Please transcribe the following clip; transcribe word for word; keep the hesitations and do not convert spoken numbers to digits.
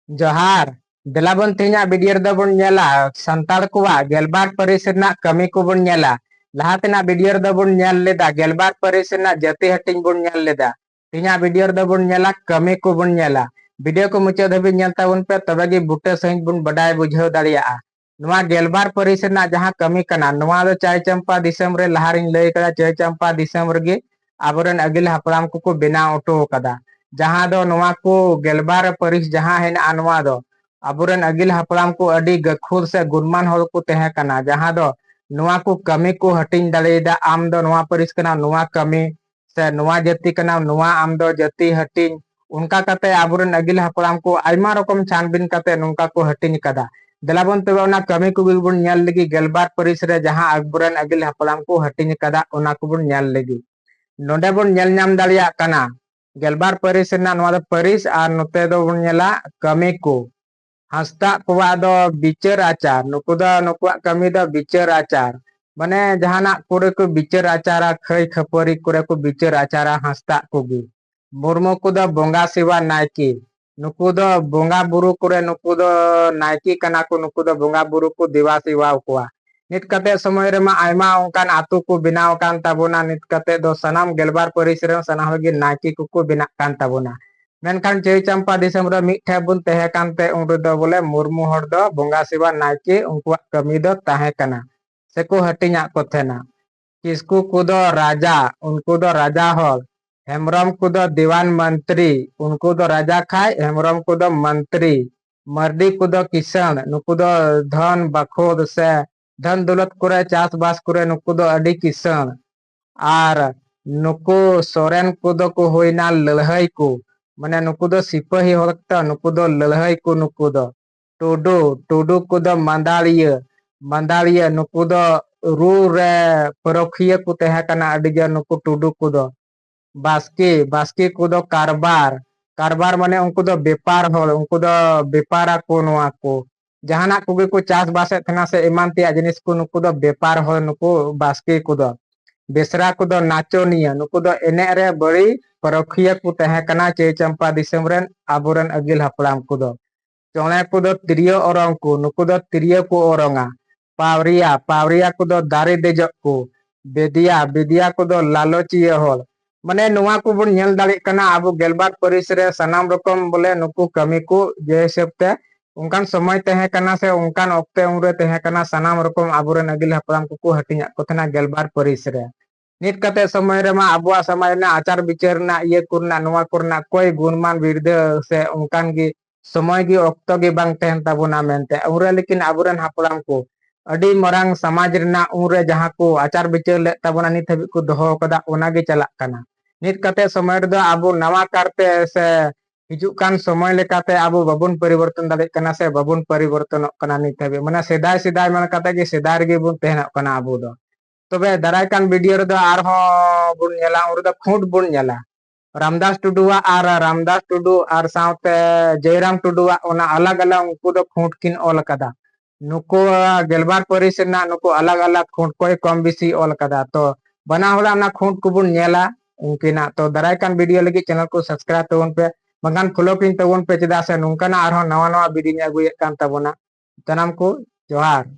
ᱡᱚᱦᱟᱨ᱾ ᱫᱮᱞᱟ ᱵᱚᱱ ᱛᱮᱦᱮᱧᱟᱜ video ᱨᱮᱫᱚ ᱵᱚᱱ ᱧᱮᱞᱟ ᱥᱟᱱᱛᱟᱲ ᱠᱚᱣᱟᱜ ᱜᱮᱞᱵᱟᱨ ᱯᱟᱹᱨᱤᱥ ᱨᱮᱱᱟᱜ ᱠᱟᱹᱢᱤ ᱠᱚᱵᱚᱱ ᱧᱮᱞᱟ᱾ ᱞᱟᱦᱟ ᱛᱮᱱᱟᱜ video ᱨᱮᱫᱚ ᱵᱚᱱ ᱧᱮᱞ ᱞᱮᱫᱟ ᱜᱮᱞᱵᱟᱨ ᱯᱟᱹᱨᱤᱥ ᱨᱮᱱᱟᱜ ᱡᱟᱹᱛᱤ ᱦᱟᱹᱴᱤᱧ ᱵᱚᱱ ᱧᱮᱞ ᱞᱮᱫᱟ᱾ ᱛᱮᱦᱮᱧᱟᱜ video ᱨᱮᱫᱚ ᱵᱚᱱ ᱧᱮᱞᱟ ᱠᱟᱹᱢᱤ ᱠᱚᱵᱚᱱ ᱧᱮᱞᱟ᱾ Video ᱠᱚ ᱢᱩᱪᱟᱹᱫ ᱫᱷᱟᱹᱵᱤᱡ ᱧᱮᱞ ᱛᱟᱵᱚᱱ ᱯᱮ, ᱛᱚᱵᱮ ᱜᱮ ᱵᱩᱴᱟᱹ ᱥᱟᱺᱦᱤᱡ ᱵᱚᱱ ᱵᱟᱰᱟᱭ ᱵᱩᱡᱷᱟᱹᱣ ᱫᱟᱲᱮᱭᱟᱜᱼᱟ᱾ ᱱᱚᱣᱟ ᱜᱮᱞᱵᱟᱨ ᱯᱟᱹᱨᱤᱥ ᱨᱮᱱᱟᱜ ᱡᱟᱦᱟᱸ ᱠᱟᱹᱢᱤ ᱠᱟᱱᱟ, ᱱᱚᱣᱟ ᱫᱚ ᱪᱟᱹᱭ ᱪᱟᱢᱯᱟ ᱫᱤᱥᱚᱢ ᱨᱮ, ᱞᱟᱦᱟ ᱨᱤᱧ ᱞᱟᱹᱭ ᱠᱟᱫᱟ, ᱪᱟᱹᱭ ᱪᱟᱢᱯᱟ ᱫᱤᱥᱚᱢ ᱨᱮᱜᱮ ᱟᱵᱚᱨᱮᱱ ᱟᱹᱜᱤᱞ ᱦᱟᱯᱲᱟᱢ ᱠᱚᱠᱚ ᱵᱮᱱᱟᱣ ᱦᱚᱴᱚ ᱟᱠᱟᱫᱟ᱾ ᱡᱟᱦᱟᱸ ᱫᱚ ᱱᱚᱣᱟ ᱠᱚ ᱜᱮᱞᱵᱟᱨ ᱯᱟᱹᱨᱤᱥ ᱡᱟᱦᱟᱸ ᱦᱮᱱᱟᱜᱼᱟ, ᱱᱚᱣᱟ ᱫᱚ ᱟᱵᱚᱨᱮᱱ ᱟᱹᱜᱤᱞ ᱦᱟᱯᱲᱟᱢ ᱠᱚ ᱟᱹᱰᱤ ᱜᱟᱹᱠᱷᱩᱲ ᱥᱮ ᱜᱩᱱᱢᱟᱱ ᱦᱚᱲ ᱠᱚ ᱛᱟᱦᱮᱸ ᱠᱟᱱᱟ, ᱡᱟᱦᱟᱸ ᱫᱚ ᱱᱚᱣᱟ ᱠᱚ ᱠᱟᱹᱢᱤ ᱠᱚ ᱦᱟᱹᱴᱤᱧ ᱫᱟᱲᱮᱭᱟᱫᱟ᱾ ᱟᱢ ᱫᱚ ᱱᱚᱣᱟ ᱯᱟᱹᱨᱤᱥ ᱠᱟᱱᱟᱢ, ᱱᱚᱣᱟ ᱠᱟᱹᱢᱤ ᱥᱮ ᱱᱚᱣᱟ ᱡᱟᱹᱛᱤ ᱠᱟᱱᱟᱢ, ᱱᱚᱣᱟ ᱟᱢ ᱫᱚ ᱡᱟᱹᱛᱤ ᱦᱟᱹᱴᱤᱧ, ᱚᱱᱠᱟ ᱠᱟᱛᱮ ᱟᱵᱚᱨᱮᱱ ᱟᱹᱜᱤᱞ ᱦᱟᱯᱲᱟᱢ ᱠᱚ ᱟᱭᱢᱟ ᱨᱚᱠᱚᱢ ᱪᱷᱟᱱᱵᱤᱱ ᱠᱟᱛᱮ ᱱᱚᱝᱠᱟ ᱠᱚ ᱦᱟᱹᱴᱤᱧ ᱟᱠᱟᱫᱟ᱾ ᱫᱮᱞᱟ ᱵᱚᱱ ᱛᱚᱵᱮ ᱚᱱᱟ ᱠᱟᱹᱢᱤ ᱠᱚᱜᱮ ᱵᱚᱱ ᱧᱮᱞ ᱞᱮᱜᱮ, ᱜᱮᱞᱵᱟᱨ ᱯᱟᱹᱨᱤᱥ ᱨᱮ ᱡᱟᱦᱟᱸ ᱟᱵᱚᱨᱮᱱ ᱟᱹᱜᱤᱞ ᱦᱟᱯᱲᱟᱢ ᱠᱚ ᱦᱟᱹᱴᱤᱧ ᱟᱠᱟᱫᱟ, ᱚᱱᱟ ᱠᱚᱵᱚᱱ ᱧᱮᱞ ᱞᱮᱜᱮ᱾ ᱱᱚᱰᱮ ᱵᱚᱱ ᱧᱮᱞ ᱧᱟᱢ ᱫᱟᱲᱮᱭᱟᱜ ᱠᱟᱱᱟ, ᱜᱮᱞᱵᱟᱨ ᱯᱟᱹᱨᱤᱥ ᱨᱮᱱᱟᱜ ᱱᱚᱣᱟ ᱫᱚ ᱯᱟᱹᱨᱤᱥ, ᱟᱨ ᱱᱚᱛᱮ ᱫᱚᱵᱚᱱ ᱧᱮᱞᱟ ᱠᱟᱹᱢᱤ ᱠᱚ᱾ ᱦᱟᱸᱥᱫᱟᱜ ᱠᱚᱣᱟᱜ ᱫᱚ ᱵᱤᱪᱟᱹᱨ ᱟᱪᱟᱨ, ᱱᱩᱠᱩ ᱫᱚ, ᱱᱩᱠᱩᱣᱟᱜ ᱠᱟᱹᱢᱤ ᱫᱚ ᱵᱤᱪᱟᱹᱨ ᱟᱪᱟᱨ, ᱢᱟᱱᱮ ᱡᱟᱦᱟᱱᱟᱜ ᱠᱚᱨᱮ ᱠᱚ ᱵᱤᱪᱟᱹᱨ ᱟᱪᱟᱨᱟ, ᱠᱷᱟᱹᱭ ᱠᱷᱟᱹᱯᱟᱹᱨᱤ ᱠᱚᱨᱮ ᱠᱚ ᱵᱤᱪᱟᱹᱨ ᱟᱪᱟᱨᱟ ᱦᱟᱸᱥᱫᱟᱜ ᱠᱚᱜᱮ᱾ ᱢᱩᱨᱢᱩ ᱠᱚᱫᱚ ᱵᱚᱸᱜᱟ ᱥᱮᱵᱟ ᱱᱟᱭᱠᱮ, ᱱᱩᱠᱩ ᱫᱚ ᱵᱚᱸᱜᱟ ᱵᱩᱨᱩ ᱠᱚᱨᱮ, ᱱᱩᱠᱩ ᱫᱚ ᱱᱟᱭᱠᱮ ᱠᱟᱱᱟ ᱠᱚ, ᱱᱩᱠᱩ ᱫᱚ ᱵᱚᱸᱜᱟ ᱵᱩᱨᱩ ᱠᱚ ᱫᱮᱵᱟ ᱥᱮᱵᱟ ᱠᱚᱣᱟ᱾ ᱱᱤᱛ ᱠᱟᱛᱮ ᱥᱚᱢᱚᱭ ᱨᱮᱢᱟ ᱟᱭᱢᱟ ᱚᱱᱠᱟᱱ ᱟᱛᱳ ᱠᱚ ᱵᱮᱱᱟᱣ ᱟᱠᱟᱱ ᱛᱟᱵᱚᱱᱟ, ᱱᱤᱛ ᱠᱟᱛᱮ ᱫᱚ ᱥᱟᱱᱟᱢ ᱜᱮᱞᱵᱟᱨ ᱯᱟᱹᱨᱤᱥ ᱨᱮᱱ ᱥᱟᱱᱟᱢ ᱦᱚᱲ ᱜᱮ ᱱᱟᱭᱠᱮ ᱠᱚᱠᱚ ᱵᱮᱱᱟᱜ ᱠᱟᱱ ᱛᱟᱵᱚᱱᱟ᱾ ᱢᱮᱱᱠᱷᱟᱱ ᱪᱟᱹᱭ ᱪᱟᱢᱯᱟ ᱫᱤᱥᱚᱢ ᱨᱮ ᱢᱤᱫ ᱴᱷᱮᱱ ᱵᱚᱱ ᱛᱟᱦᱮᱸ ᱠᱟᱱᱛᱮ ᱩᱱ ᱨᱮᱫᱚ ᱵᱚᱞᱮ ᱢᱩᱨᱢᱩ ᱦᱚᱲ ᱫᱚ ᱵᱚᱸᱜᱟ ᱥᱮᱵᱟ ᱱᱟᱭᱠᱮ ᱩᱱᱠᱩᱣᱟᱜ ᱠᱟᱹᱢᱤ ᱫᱚ ᱛᱟᱦᱮᱸ ᱠᱟᱱᱟ, ᱥᱮᱠᱚ ᱦᱟᱹᱴᱤᱧᱟᱜ ᱠᱚ ᱛᱟᱦᱮᱱᱟ᱾ ᱠᱤᱥᱠᱩ ᱠᱚᱫᱚ ᱨᱟᱡᱟ, ᱩᱱᱠᱩ ᱫᱚ ᱨᱟᱡᱟ ᱦᱚᱲ᱾ ᱦᱮᱢᱵᱨᱚᱢ ᱠᱚᱫᱚ ᱫᱤᱣᱟᱱ ᱢᱚᱱᱛᱨᱤ, ᱩᱱᱠᱩ ᱫᱚ ᱨᱟᱡᱟ ᱠᱷᱟᱡ ᱦᱮᱢᱵᱨᱚᱢ ᱠᱚᱫᱚ ᱢᱚᱱᱛᱨᱤ᱾ ᱢᱟᱨᱰᱤ ᱠᱚᱫᱚ ᱠᱤᱥᱟᱹᱬ, ᱱᱩᱠᱩ ᱫᱚ ᱫᱷᱚᱱ ᱵᱟᱠᱷᱳᱫ ᱥᱮ ᱫᱷᱚᱱ ᱫᱚᱞᱚᱛ ᱠᱚᱨᱮ, ᱪᱟᱥᱵᱟᱥ ᱠᱚᱨᱮ ᱱᱩᱠᱩ ᱫᱚ ᱟᱹᱰᱤ ᱠᱤᱥᱟᱹᱬ᱾ ᱟᱨ ᱱᱩᱠᱩ ᱥᱚᱨᱮᱱ ᱠᱚᱫᱚ ᱠᱚ ᱦᱩᱭᱱᱟ ᱞᱟᱹᱲᱦᱟᱹᱭ ᱠᱚ, ᱢᱟᱱᱮ ᱱᱩᱠᱩ ᱫᱚ ᱥᱤᱯᱟᱹᱦᱤ ᱦᱚᱲ ᱛᱚ, ᱱᱩᱠᱩ ᱫᱚ ᱞᱟᱹᱲᱦᱟᱹᱭ ᱠᱚ ᱱᱩᱠᱩ ᱫᱚ᱾ ᱴᱩᱰᱩ, ᱴᱩᱰᱩ ᱠᱚᱫᱚ ᱢᱟᱸᱫᱟᱲᱤᱭᱟᱹ, ᱢᱟᱸᱫᱟᱲᱤᱭᱟᱹ ᱱᱩᱠᱩ ᱫᱚ ᱨᱩ ᱨᱮ ᱯᱟᱹᱨᱚᱠᱷᱤᱭᱟᱹ ᱠᱚ ᱛᱟᱦᱮᱸ ᱠᱟᱱᱟ ᱟᱹᱰᱤ ᱡᱳᱨ ᱱᱩᱠᱩ ᱴᱩᱰᱩ ᱠᱚᱫᱚ᱾ ᱵᱟᱥᱠᱮ, ᱵᱟᱥᱠᱮ ᱠᱚᱫᱚ ᱠᱟᱨᱵᱟᱨ, ᱠᱟᱨᱵᱟᱨ ᱢᱟᱱᱮ ᱩᱱᱠᱩ ᱫᱚ ᱵᱮᱯᱟᱨ ᱦᱚᱲ, ᱩᱱᱠᱩ ᱫᱚ ᱵᱮᱯᱟᱨᱟᱠᱚ ᱱᱚᱣᱟ ᱠᱚ᱾ ᱡᱟᱦᱟᱱᱟᱜ ᱠᱚᱜᱮ ᱠᱚ ᱪᱟᱥᱵᱟᱥᱮᱫ ᱛᱟᱦᱮᱱᱟ ᱥᱮ ᱮᱢᱟᱱ ᱛᱮᱭᱟᱜ ᱡᱤᱱᱤᱥ ᱠᱚ, ᱱᱩᱠᱩ ᱫᱚ ᱵᱮᱯᱟᱨ ᱦᱚᱲ, ᱱᱩᱠᱩ ᱵᱟᱥᱠᱮ ᱠᱚᱫᱚ᱾ ᱵᱮᱥᱨᱟ ᱠᱚᱫᱚ ᱱᱟᱪᱚᱱᱤᱭᱟᱹ, ᱱᱩᱠᱩ ᱫᱚ ᱮᱱᱮᱡ ᱨᱮ ᱵᱟᱹᱲᱤ ᱯᱟᱹᱨᱚᱠᱷᱤᱭᱟᱹ ᱠᱚ ᱛᱟᱦᱮᱸ ᱠᱟᱱᱟ ᱪᱟᱹᱭ ᱪᱟᱢᱯᱟ ᱫᱤᱥᱚᱢ ᱨᱮᱱ ᱟᱵᱚᱨᱮᱱ ᱟᱹᱜᱤᱞ ᱦᱟᱯᱲᱟᱢ ᱠᱚᱫᱚ᱾ ᱪᱚᱬᱮ ᱠᱚᱫᱚ ᱛᱤᱨᱭᱳ ᱚᱨᱚᱝ ᱠᱚ, ᱱᱩᱠᱩ ᱫᱚ ᱛᱤᱨᱭᱳ ᱠᱚ ᱚᱨᱚᱝᱟ᱾ ᱯᱟᱣᱨᱤᱭᱟ, ᱯᱟᱣᱨᱤᱭᱟ ᱠᱚᱫᱚ ᱫᱟᱨᱮ ᱫᱮᱡᱚᱜ ᱠᱚ᱾ ᱵᱮᱫᱤᱭᱟ, ᱵᱮᱫᱤᱭᱟ ᱠᱚᱫᱚ ᱞᱟᱞᱚᱪᱤᱭᱟᱹ ᱦᱚᱲ᱾ ᱢᱟᱱᱮ ᱱᱚᱣᱟ ᱠᱚᱵᱚᱱ ᱧᱮᱞ ᱫᱟᱲᱮᱭᱟᱜ ᱠᱟᱱᱟ ᱟᱵᱚ ᱜᱮᱞᱵᱟᱨ ᱯᱟᱹᱨᱤᱥ ᱨᱮ ᱥᱟᱱᱟᱢ ᱨᱚᱠᱚᱢ ᱵᱚᱞᱮ ᱱᱩᱠᱩ ᱠᱟᱹᱢᱤ ᱠᱚ ᱡᱮ ᱦᱤᱥᱟᱹᱵ ᱛᱮ ᱚᱱᱠᱟᱱ ᱥᱚᱢᱚᱭ ᱛᱟᱦᱮᱸ ᱠᱟᱱᱟ ᱥᱮ ᱚᱱᱠᱟᱱ ᱚᱠᱛᱮ ᱩᱱᱨᱮ ᱛᱟᱦᱮᱸ ᱠᱟᱱᱟ, ᱥᱟᱱᱟᱢ ᱨᱚᱠᱚᱢ ᱟᱵᱚᱨᱮᱱ ᱟᱹᱜᱤᱞ ᱦᱟᱯᱲᱟᱢ ᱠᱚᱠᱚ ᱦᱟᱹᱴᱤᱧᱟᱜ ᱠᱚ ᱛᱟᱦᱮᱱᱟ ᱜᱮᱞᱵᱟᱨ ᱯᱟᱹᱨᱤᱥ ᱨᱮ᱾ ᱱᱤᱛ ᱠᱟᱛᱮ ᱥᱚᱢᱚᱭ ᱨᱮᱢᱟ ᱟᱵᱚᱣᱟᱜ ᱥᱚᱢᱟᱡᱽ ᱨᱮᱱᱟᱜ ᱟᱪᱟᱨ ᱵᱤᱪᱟᱹᱨ ᱨᱮᱱᱟᱜ ᱤᱭᱟᱹ ᱠᱚᱨᱮᱱᱟᱜ ᱱᱚᱣᱟ ᱠᱚᱨᱮᱱᱟᱜ ᱠᱚᱭ ᱜᱩᱱᱢᱟᱱ ᱵᱤᱨᱫᱟᱹ ᱥᱮ ᱚᱱᱠᱟᱱ ᱜᱮ ᱥᱚᱢᱚᱭ ᱜᱮ ᱚᱠᱛᱚ ᱜᱮ ᱵᱟᱝ ᱛᱟᱦᱮᱱ ᱛᱟᱵᱚᱱᱟ ᱢᱮᱱᱛᱮ᱾ ᱩᱱᱨᱮ ᱞᱮᱠᱤᱱ ᱟᱵᱚᱨᱮᱱ ᱦᱟᱯᱲᱟᱢ ᱠᱚ ᱟᱹᱰᱤ ᱢᱟᱨᱟᱝ ᱥᱚᱢᱟᱡᱽ ᱨᱮᱱᱟᱜ ᱩᱱᱨᱮ ᱡᱟᱦᱟᱸ ᱠᱚ ᱟᱪᱟᱨ ᱵᱤᱪᱟᱹᱨ ᱞᱮᱫ ᱛᱟᱵᱚᱱᱟ ᱱᱤᱛ ᱦᱟᱹᱵᱤᱡ ᱠᱚ ᱫᱚᱦᱚ ᱟᱠᱟᱫᱟ, ᱚᱱᱟ ᱜᱮ ᱪᱟᱞᱟᱜ ᱠᱟᱱᱟ᱾ ᱱᱤᱛ ᱠᱟᱛᱮ ᱥᱚᱢᱚᱭ ᱨᱮᱫᱚ ᱟᱵᱚ ᱱᱟᱣᱟ ᱠᱟᱨᱛᱮ ᱥᱮ ᱦᱤᱡᱩᱜ ᱠᱟᱱ ᱥᱚᱢᱚᱭ ᱞᱮᱠᱟᱛᱮ ᱟᱵᱚ ᱵᱟᱵᱚᱱ ᱯᱚᱨᱤᱵᱚᱨᱛᱚᱱ ᱫᱟᱲᱮᱭᱟᱜ ᱠᱟᱱᱟ ᱥᱮ ᱵᱟᱵᱚᱱ ᱯᱚᱨᱤᱵᱚᱨᱛᱚᱱᱚᱜ ᱠᱟᱱᱟ ᱱᱤᱛ ᱦᱟᱹᱵᱤᱡ᱾ ᱢᱟᱱᱮ ᱥᱮᱫᱟᱭ ᱥᱮᱫᱟᱭ ᱢᱮᱱ ᱠᱟᱛᱮ ᱜᱮ ᱥᱮᱫᱟᱭ ᱨᱮᱜᱮ ᱵᱚᱱ ᱛᱟᱦᱮᱱᱚᱜ ᱠᱟᱱᱟ ᱟᱵᱚ ᱫᱚ᱾ ᱛᱚᱵᱮ ᱫᱟᱨᱟᱭ ᱠᱟᱱ ᱵᱷᱤᱰᱤᱭᱳ ᱨᱮᱫᱚ ᱟᱨᱦᱚᱸ ᱵᱚᱱ ᱧᱮᱞᱟ, ᱩᱱ ᱨᱮᱫᱚ ᱠᱷᱩᱸᱴ ᱵᱚᱱ ᱧᱮᱞᱟ᱾ ᱨᱟᱢᱫᱟᱥ ᱴᱩᱰᱩᱣᱟᱜ ᱟᱨ ᱨᱟᱢᱫᱟᱥ ᱴᱩᱰᱩ ᱟᱨ ᱥᱟᱶᱛᱮ ᱡᱚᱭᱨᱟᱢ ᱴᱩᱰᱩᱣᱟᱜ ᱚᱱᱟ ᱟᱞᱟᱜᱽ ᱟᱞᱟᱜᱽ ᱩᱱᱠᱩ ᱫᱚ ᱠᱷᱩᱸᱴ ᱠᱤᱱ ᱚᱞ ᱟᱠᱟᱫᱟ᱾ ᱱᱩᱠᱩ ᱜᱮᱞᱵᱟᱨ ᱯᱟᱹᱨᱤᱥ ᱨᱮᱱᱟᱜ ᱱᱩᱠᱩ ᱟᱞᱟᱜᱽ ᱟᱞᱟᱜᱽ ᱠᱷᱩᱸᱴ ᱠᱚᱭ ᱠᱚᱢ ᱵᱮᱥᱤ ᱚᱞ ᱟᱠᱟᱫᱟ᱾ ᱛᱚ ᱵᱟᱱᱟ ᱦᱚᱲᱟᱜ ᱚᱱᱟ ᱠᱷᱩᱸᱴ ᱠᱚᱵᱚᱱ ᱧᱮᱞᱟ ᱩᱱᱠᱤᱱᱟᱜ᱾ ᱛᱚ ᱫᱟᱨᱟᱭ ᱠᱟᱱ ᱵᱷᱤᱰᱤᱭᱳ ᱞᱟᱹᱜᱤᱫ ᱪᱮᱱᱮᱞ ᱠᱚ ᱥᱟᱵᱥᱠᱨᱟᱭᱤᱵ ᱛᱟᱵᱚᱱ ᱯᱮ, ᱵᱟᱝᱠᱷᱟᱱ ᱯᱷᱚᱞᱳ ᱠᱤᱱ ᱛᱟᱵᱚᱱ ᱯᱮ, ᱪᱮᱫᱟᱜ ᱥᱮ ᱱᱚᱝᱠᱟᱱᱟᱜ ᱟᱨᱦᱚᱸ ᱱᱟᱣᱟ ᱱᱟᱣᱟ ᱵᱷᱤᱰᱤᱭᱳᱧ ᱟᱹᱜᱩᱭᱮᱫ ᱠᱟᱱ ᱛᱟᱵᱚᱱᱟ᱾ ᱥᱟᱱᱟᱢ ᱠᱚ ᱡᱚᱦᱟᱨ᱾